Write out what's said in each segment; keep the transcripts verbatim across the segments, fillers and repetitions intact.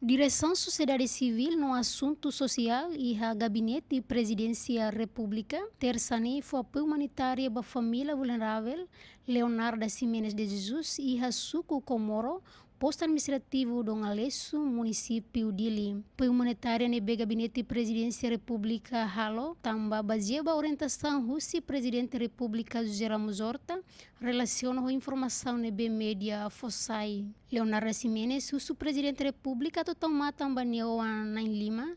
Diresaun Sosiedade Sivíl no Asuntu Sosiál iha Gabinete Prezidénsia Repúblika, tersa ne'e fó apoiu umanitáriu ba família vulneravel Leonarda Ximenes de Jesus iha suku Comoro, postu administrativu Dom Aleixo, munisípiu Dili. Apoiu umanitáriu ne'ebé Gabinete Prezidénsia Repúblika halo, tanba bazeia ba orientasaun husi Prezidente Repúblika José Ramos Horta, relasiona ho informasaun ne'ebé média fó sai. Leonarda Ximenes husu Prezidente Repúblika atu tau matan ba nia oan na'in-lima,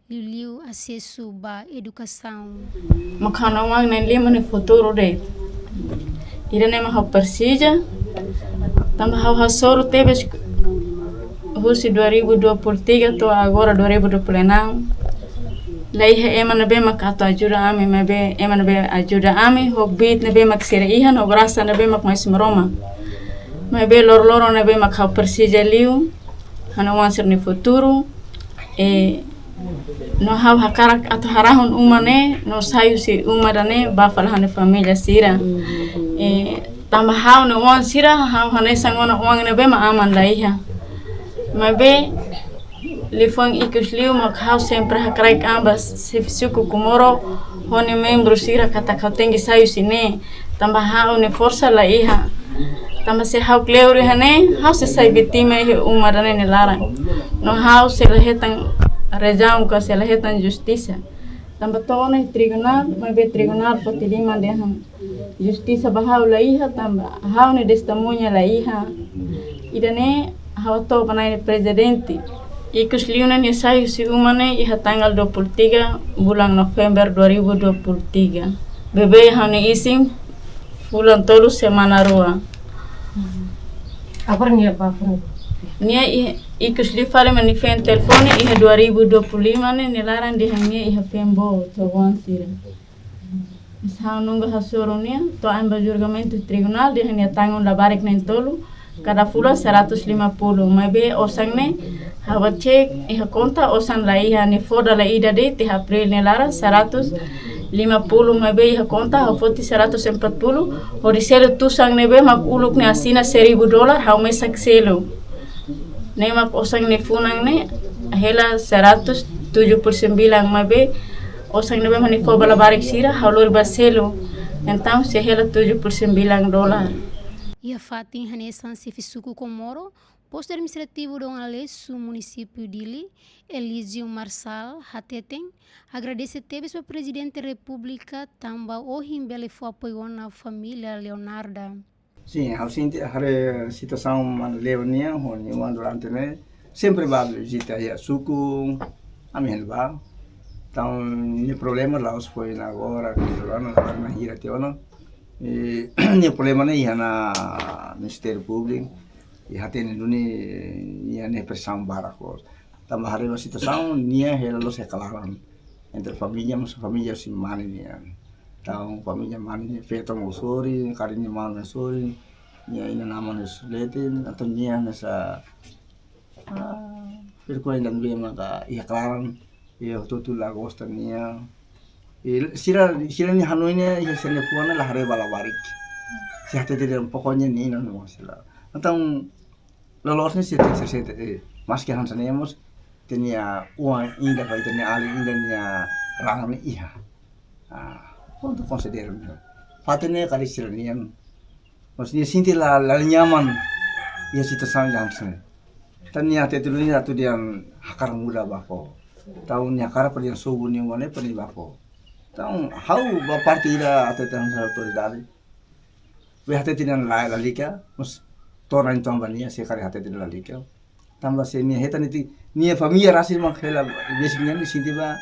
liuliu asesu ba edukasaun. Mak ha'u-nia oan na'in-lima nia futuru de'it. Ida-ne'e mak ha'u presiza, tanba ha'u hasoru tebes husi dua ribu dua puluh tiga to'o agora dua ribu dua puluh enam. La iha ema ne'ebé mak atu ajuda ami, maibé ema ne'ebé ajuda ami ho kbiit ne'ebé mak sira iha no grasa ne'ebé mak mai husi Maromak. Maibé loroloron ne'ebé mak ha'u presiza liu, ha'u-nia oan sira-nia futuru, eh, no ha'u hakarak atu harahun uma ne'e, no sai husi uma ida-ne'e, ba fali ha'u-nia família sira. Eh, tanba ha'u-nia oan sira, ha'u hanesan ona oan ne'ebé mak aman la iha. Maibé, liafuan ikus liu mak ha'u sempre hakarak an ba xefe suku Comoro, ho nia membru sira katak ha'u tenke sai husi ne'e. Tanba ha'u-nia forsa la iha. Tanba se ha'u kleur iha ne'e, ha'u sei sai vítima iha uma ida-ne'e nia laran. No ha'u sei la hetan razaun ka sei la hetan justisa. Tanba to'o ona iha tribunál, maibé tribunál foti liman dehan justisa ba ha'u la iha, tanba ha'u-nia testemuña la iha. Ida-ne'e ha'u hato'o ba Na'i Prezidente. Ikus liu ne'e nia sai husi uma ne'e iha tanggal dua puluh tiga bulan November dua ribu dua puluh tiga. Bebé ha'u-nia isin fulan tolu semana rua. Agora nia ba funu. Nia i-, ikus liu fali mak nia feen telefone iha dua ribu dua puluh lima ne'e, nia laran dehan nia iha feen boot, to'o oan sira. Mas ha'u nunka hasoru nia, to'o an ba julgamentu tribunál dehan nia tangun labarik na'in-tolu, kada fulan seratus lima puluh, maibé osan ne'e, ha'u bá cek iha konta osan la iha, nia fó dala ida de'it iha April nia laran seratus lima puluh, maibé iha konta ha'u foti seratus empat puluh, hodi selu tusan ne'ebé mak uluk nia asina seribu dolar, ha'u mesak selu. Ne'e mak osan nia funan ne'e, hela seratus tujuh puluh sembilan, maibé osan ne'ebé mak nia fó ba labarik sira, ha'u lori bá selu. Entaun sei hela tujuh puluh sembilan dolar. Iha fatin hanesan xefe suku Comoro, postu administrativu Dom Aleixo, munisípiu Dili, Elísio Marçal, hateten, agradese tebes ba Prezidente Repúblika tanba ohin bele fó apoiu ona família Leonarda. Sin, ha'u sente haree situasaun mana Leo nian, ho nia oan durante ne'e, sempre bá vizita iha suku, ami hein bá. Entaun, nia problema la'ós foin agora, ke agora, agora na'in hira tiha ona. I, nia problema ne'e iha ona Ministériu Públiku, i hatene duni nia ne'e presaun barak loos. Tanba haree ba situasaun, nia hela loos iha klaran. Entre família, mas família husi mane nian. Entaun, família mane nian, feto mós sorin, karik nia maun mós sorin, nia inan-aman mós sorin, entaun nia hanesan, ah, vergonha ida ne'ebé maka iha klaran, i hotu-hotu la gosta nia. I sira, sira-nia hanoin ne'e, iha sira-nia fuan ne'e la haree ba labarik. Sira hatete dehan pokoknya nia inan mós sira. Entaun, loloos ne'e sira tenke sente, eh, maski hanesan ne'e mós, ita-nia oan ida ka ita-nia alin ida nia raan ne'e iha. Ah, pontu konsidera. Fatin ne'e karik sira-nian. Mas nia sente la, la nyaman iha situasaun ida hanesan ne'e. Entaun nia hatete duni atu dehan hakarak muda ba fó. Entaun nia hakarak para dehan sobu nia oan ne'e para nia bá fó. Entaun ha'u ba parte ida hatete hanesan autoridade. Be hatete dehan la, lalika, mas to'o ona entaun ba nia se karik hatete dehan lalika. Tanba se nia hetan nia ti, nia família rasik mak hela besik nian nia sente ba,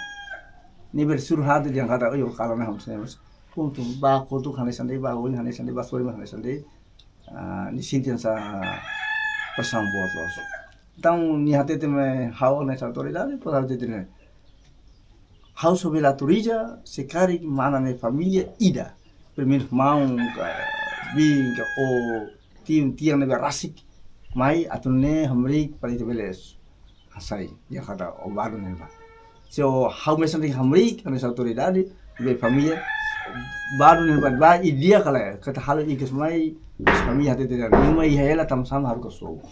nia bele suru hati dehan katak, "Oi, kala na hamus ne'e mas." Pontu, bá kotuk hanesan de'it, bá oin hanesan de'it, bá sorin hanesan de'it. Ah, nia sente hanesan presaun boot loos. Entaun, nia hatete mai ha'u hanesan autoridade, depois hatete ne'e. Ha'u só bele autoriza, se karik mana ne'e família ida. Primeiru maun ka, biin ka, ou tiu, tian ne'ebé rasik. Mai atu nune'e hamriik para ita bele hasai, dehan katak obrigadu ne'ebá. Se ha'u mesak de'it hamriik, hanesan autoridade, be família, Baru ne'e ba, ba ideia kala, katak halo ikas mai, família hatete, numa iha hela tanba sá mak haruka sobu.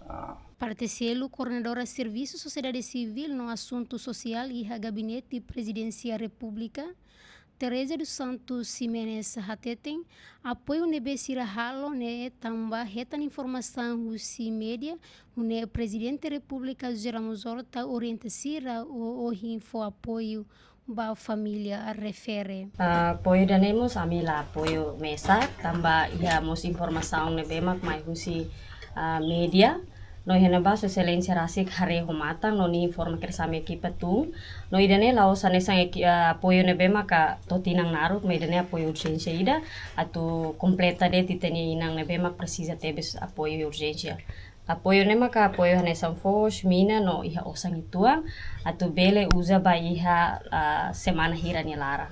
Ah. Parte seluk, koordenadora servisu sosiedade sivíl no asuntu sosiál iha Gabinete Prezidénsia Repúblika, Teresa dos Santos Ximenes hateten, apoiu ne'ebé sira halo ne'e tanba hetan informasaun husi média, nune'e Prezidente Repúblika José Ramos Horta orienta sira ohin fó apoiu ba família refere. Ah, apoiu ida-ne'e mós ami la apoiu mesak, tanba iha mós informasaun ne'ebé mak mai husi, ah, média. No iha ne'ebá Sua Exelénsia rasik haree ho matan, no nia informa kedas ami ekipa tun. No ida-ne'e la'ós hanesan eki-, ah, apoiu ne'ebé maka to'o tinan naruk, maibé ida-ne'e apoiu urjénsia ida, atu kompleta de'it ita-nia inan ne'ebé mak presiza tebes apoiu urjénsia. Apoiu ne'e maka apoiu hanesan foos, mina no iha osan uitoan, atu bele uza ba iha, ah, semana hira nia laran.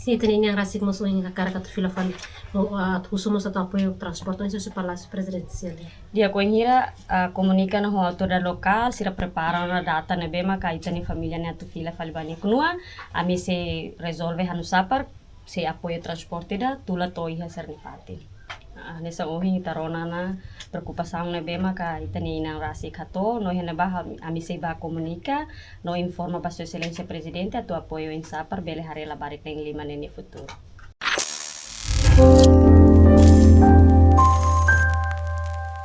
Sin, ita-nia inan rasik mós ohin hakarak atu fila fali, no, ah, atu husu mós atu apoiu transporte oinsá husi Palásiu Prezidensiál. Di'ak, ohin hira, ah, komunika ona ho autoridade lokál, sira prepara ona data ne'ebé maka ita-nia família ne'e atu fila fali ba nia knua, ami sei rezolve hanu sapar, sei apoiu transporte ida, tula to'o iha sira-nia fatin. Ah, hanesan ohin ita rona ona preokupasaun ne'ebé maka ita-nia inan rasik hato'o, no iha ne'ebá ami, ami sei bá komunika, no informa ba Sua Exelénsia Prezidente atu apoiu oinsá para bele haree labarik na'in lima ne'e nia futuru.